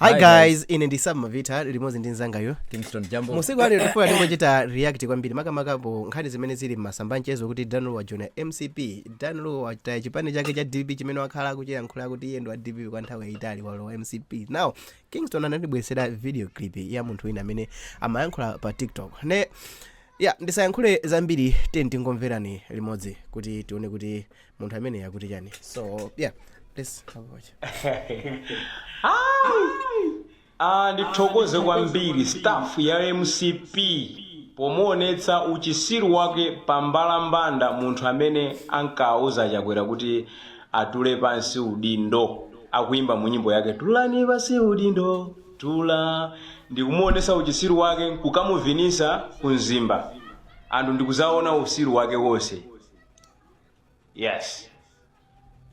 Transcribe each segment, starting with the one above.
Hi Hi guys, ine ndi Sam Mavita limodzi ndi mzangayo Kingston Jambo. Musiku alero tifuna tingochita react kwambiri, makamaka po nkhani zimene zili mmasamba mchezo kuti Dan Lu wajoina MCP. Dan Lu wataya chipani chake cha DPP chimene wakhala akuchiyankhula kuti iye ndi wa DPP kwa nthawi yayitali, walowa MCP. Now Kingston anatibweretsera video clip ya munthu wina amene amayankhula pa TikTok. Ne ya ndisayankhule zambiri, tiye tingomverani limodzi kuti tione kuti munthu amene akuti chani. So yeah, let's have a watch. Ah, ndithokoze kwambiri staff ya MCP pomuonetsa uchisiru wake pambalambanda munthu amene ankauza Chakwera kuti atule pansi udindo, akuimba mu nyimbo yake "Tulani pansi udindo tula", ndikumuonetsa uchisiru wake kukamuvinisa ku Mzimba, anthu ndikuzaona usiru wake wonse. Yes,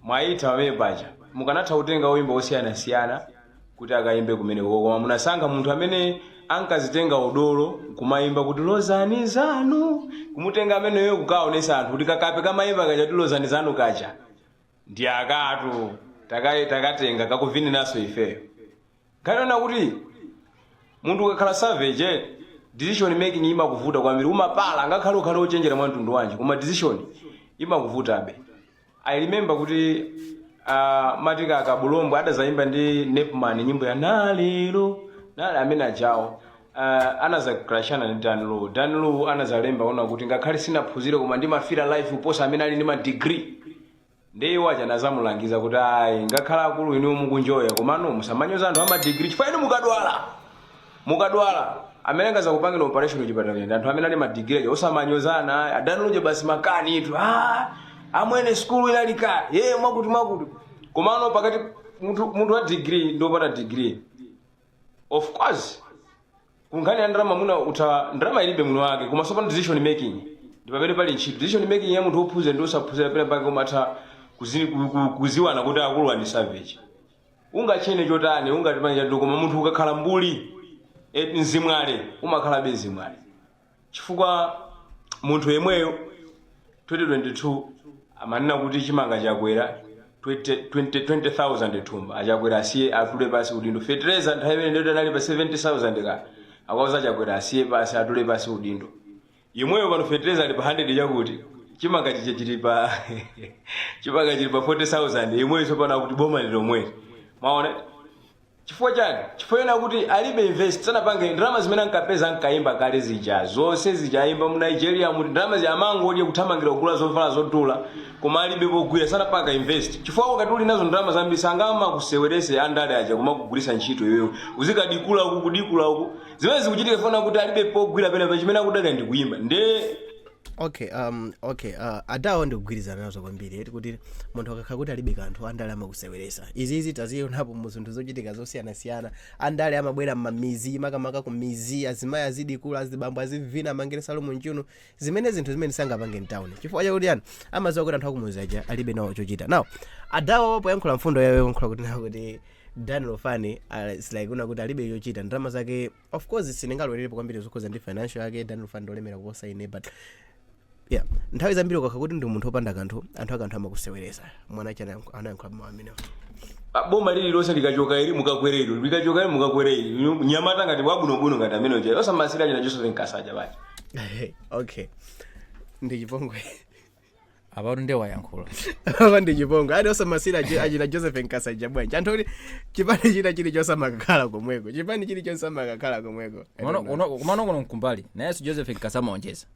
mwayitha pamene paja. Mukanatha kutenga oyimba osiyanasiyana kuti akayimbe kumeneko, koma munasankha munthu amene ankazitenga udolo kumayimba kuti "Lozani zanu", kumutenga ameneyo kukaonesa anthu kuti kakape kamayimba kacha kuti "Lozani zanu" kacha ndi akatu takatenga kakuvininaso ifeyo. Nkhaniona kuti munthu ukakhala savage, decision making imakuvuta kwambiri, umapala. Ngakhale ukhale ochenjera mwa mtundu wanji, koma decision imakuvutabe. I remember kuti Matika Akabulombo adazayimba ndi Nepman nyimbo ya "Nalero Nale" amene ajawo anazaclashana ndi Dan Lu. Dan Lu anazalemba ona kuti ngakhale sinaphunzire, koma ndimafira life kuposa amene ali ndi ma degree. Ndiye iwo aja anazamulangiza kuti ayi, ngakhale akulu inu mukunjoya, komano musamanyoza anthu ama degree, chifukwa inu mukadwala amene angazakupangira operation kuchipatala ndi anthu amene ali ma degree aja. Osamanyozana. A Dan Lu basi makani itu, ah, amwene skulu inali kale ye mwakuti mwakuti, komano pakati munthu wa degree ndi wopanda degree, of course kunkhani ya ndalama muna utha ndalama ilibe muno wake, koma sopano decision making ndi pamene pali ntchito. Decision making ya munthu wophunzira ndi osaphunzira, pena pake umatha kuziwana kuti akulu ndi savage. Ungachene chotani, ungatipanje chotani, koma munthu ukakhala mbuli, mzimwale, umakhalabe mzimwale, chifukwa munthu yemweyo 2022 amanena kuti chimanga chakwera 20 20 20,000 thumba, aChakwera asiye, atule pasi udindo. Fetereza nthawi imene ndio anali pa 70,000 ka, akauza Chakwera asiye pasi, atule pasi udindo. Yemweyo pano fetereza ali pa 100 chakuti, chimanga chiche chili pa chimanga chili pa 40,000. Yemweyo tsopano akuti boma lilomweli. Maona chifukwa chani? Chifukwa yona kuti alibe invest, sanapange ndalama zimene ankapeza ankayimba kale zija zonse zija ayimba mu Nigeria muti ndalama zija amangodya, kuthamangira kugula zovala zodula, koma alibe pogwira, sanapanga invest. Chifukwa ukati uli nazo ndalama zambiri, sangama kusewerese andale aja kumakugulisa ntchito iweyo, uzikadikula uku, kudikula uku. Zimene zikuchitika funa kuti alibe pogwira pena chimene akudalira ndi kuyimba nde. Okay, adawo ndikugwirizana nazo kwambiri eti kuti munthu akakhala kuti alibe kanthu, andale amakuseweresa. Izizi tazionapo mu zinthu zochitika zosiyanasiyana. Andale amabwera mmamizi, makamaka ku mizi, azimayi azidikula, azibambo azivina, amangire salomo mchuno, zimene zinthu zimene sangapange mtawuni, chifukwa chakuti yani amadziwa kuti anthu akumuzi aja alibe nawo chochita. Now adawo poyankhula mfundo yawo, yankhula kuti nawo kuti Dan Lufani it's like una kuti alibe chochita, ndalama zake. Of course sindingalowelerepo kwambiri zokhuza ndi financial yake. Dan Lufani ndolemera kuposa ine, but yeah, nthawi zambiri ukakhala kuti ndi munthu wopanda kanthu, anthu akanthu amakuseweresa. Mwana achi anayankhula mawu amenewo. Ah, boma lililonse likachoka ili mukakwere ilo, likachoka ili mukakwere ili. Nyamata ngati wabwinobwino ngati amene uja, osamasira china Joseph Nkasaja bachi. Okay, ndi chipongwe. Apatu ndiye wayankhula. Apa ndi chipongwe ati osamasira achina Joseph Nkasaja bwanji? Anthu kuti chipani china chilichonse amakakhala komweko, chipani chilichonse amakakhala komweko. I don't know. Kumano kuno mkumbali nayenso Joseph Nkasa amaonjeza,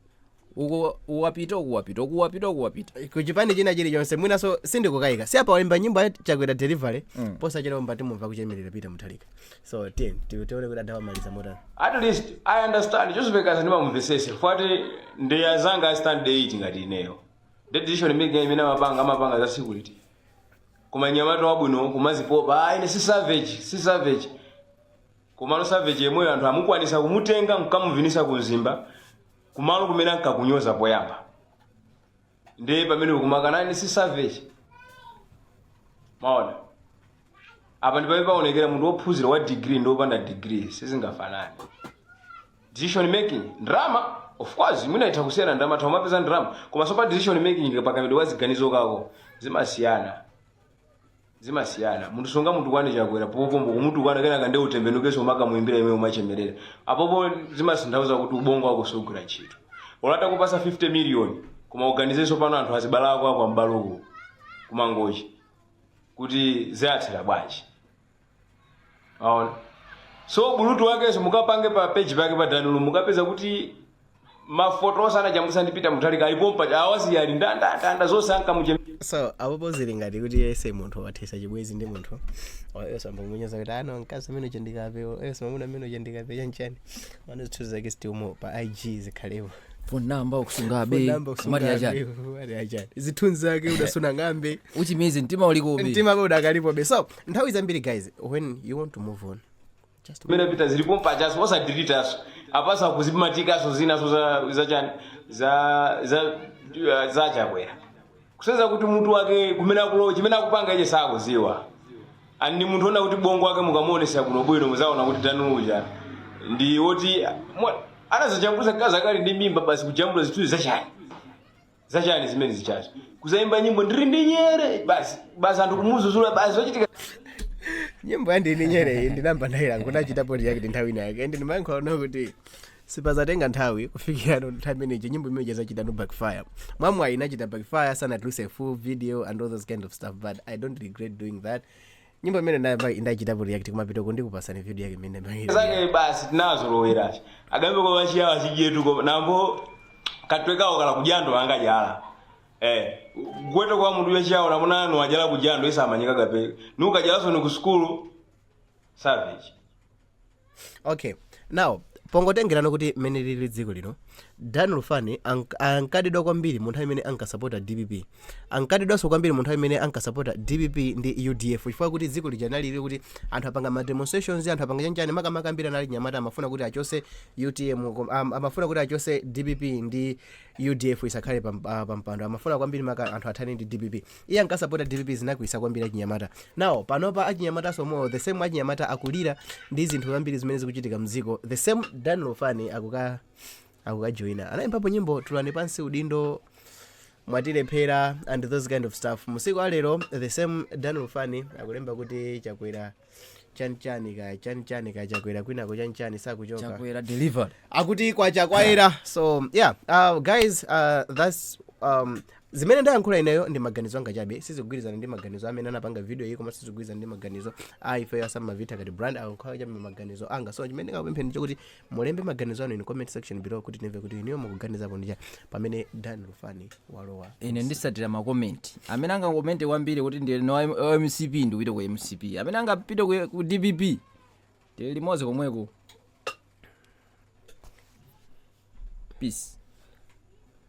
uku uwapita, uku wapita, uku wapita, uku wapita. Kuchipani china chilichonse mwinaso sindikukayika si apa waimba nyimbo ya Chakwera delivery mm. Posachedwa mbati mumva kuchemerera Peter Mutharika. So tiye tione kuti adawamaliza motani. At least I understand Joseph Nkasa, ndimamumvesese fuati ndi azanga a standard 8 ngati ineyo. The decision making imene amapanga za security, koma nyamata wabwino kumazipopa, ah, ine si savage, si savage. Komano savage yemweyo anthu amukwanisa kumutenga nkukamuvinisa ku Mzimba, kumalo kumene ankakunyoza poyamba. Ndiye pamene ukumakana si savage. Maona apa ndi pamene paonekera munthu wophunzira wa degree ndi wopanda degree sizingafanane decision making. Ndrama, of course mwina itha kusiyana ndrama, tha umapeza ndrama, koma so pa decision making, pakamidwe wa ziganizo kako zimasiyana. Zimasiyana. Munthu sungamutukwane Chakwera popombo kumutukwana, kenaka ndi utembenukenso umakamuimbira imwe umachemerera apopo. Zimasinthauza kuti ubongo wako sugwira ntchito. Olata kupasa 50 million, koma uganizenso pano anthu azibala ako ako ambaluku kumangochi kuti ziyathera bwanji. Aona, so bulutu wakenso mukapange pa page pake pa Dan Lu, mukapeza kuti mafoto osana jambusa ndi Peter Mutharika alipompa awasiyali ndandandanda zonse ankamuche. So apopo zili ngati kuti ese munthu wathesa chibwezi ndi munthu oyonso ambamunyoza kuti ano mkazi amene uchandikape, oyonso mamuna amene uchandikape chanchani. Mano zithu zake zitiumo pa IG zikhalepo. Phone number ukusungabe, kumati achani? Achani? Zithunzi zake udasuna ng'ambe. Uchimizi mtima ulikobe. Mtima udakalipobe. So nthawi zambiri, guys, when you want to move on, just Kumene pita zilipompa chaso osadiritaso apasa kuzimatikaso zinaso za chani za Chakwera, kuseza kuti mutu wake kumene akulo chimene akupanga iye sakuziwa. Ani munthu ona kuti bongo wake mukamuonesa kuno bwino, muzaona kuti Dan Lu uja ndi woti anazajambulisa kazi akali ndi mimba basi, kujambula zithunzi zachani zachani zimene zichazo, kuzayimba nyimbo ndiri ndi nyere basi basi, anthu kumuzuzula basi, zochitika. Nyimbo yandini nyereyi ndinamba ndayilanga, ndachitapo react nthawi inayake and ndimayankhula kuti sipazatenga nthawi kufikira no nthawi imeneji nyimbo imene zachita no backfire. Mwamwayi inachita backfire, sanatuluse full video and all those kind of stuff, but I don't regret doing that. Nyimbo imene ndayamba ndachitapo react, kumapita kundikupasani video yake imene ndayamba. Zake basi tinazolowerachi agambe kwa vachiyawa chijetu koma nambo katwekawo kala kujando angajala gwete kwa munthu yachiyawo namunanu ajala kujando isamanyika kape nukajalaso ni ku sukulu savage. Okay, now pongotengerano kuti mmene lili dziko lino, Dan Lufani ankadidwa kwambiri mu nthawi imene ankasapota DPP, ankadidwanso kwambiri mu nthawi imene ankasapota DPP ndi UDF, chifukwa kuti dziko lija nalili kuti anthu apanga ma demonstrations, anthu apanga chanchani, makamaka ambiri anali nyamata, amafuna kuti achose UTM, amafuna kuti achose DPP ndi UDF isakhale pampando, amafuna kwambiri maka anthu athane ndi DPP. Iye ankasapota DPP, zinakwisa kwambiri achinyamata. Now panopa achinyamata somo, the same achinyamata akulira ndi zinthu zambiri zimene zikuchitika mdziko, the same Dan Lufani akukajoyina, anayimbapo nyimbo "Tulani pansi udindo mwatilephera" and those kind of stuff. Musiku alero the same Dan Lufani akulemba kuti Chakwera chanichani ka chanichani ka Chakwera kwinako chanichani sakuchoka. Chakwera delivered. Akuti kwachakwayera. So yeah, guys, that's zimene ndayankhula ineyo ndi maganizo anga chabe, sizikugwirizana ndi maganizo amene anapanga video iyi, koma sizikugwirizana ndi maganizo a ifeyo asamavita kati brand, akukhala chabe maganizo anga. So chimene ndingakupempheni chokuti mulembe maganizo anu in comment section below kuti timve kuti iniyo mukuganizapo ndi chani pamene Dan Lufani walowa. Ine ndisatira ma comment. Amene angakomente kwambiri kuti ndi no MCP, ndipite ku MCP. Amene angapite ku DPP, tili limodzi komweko. Peace.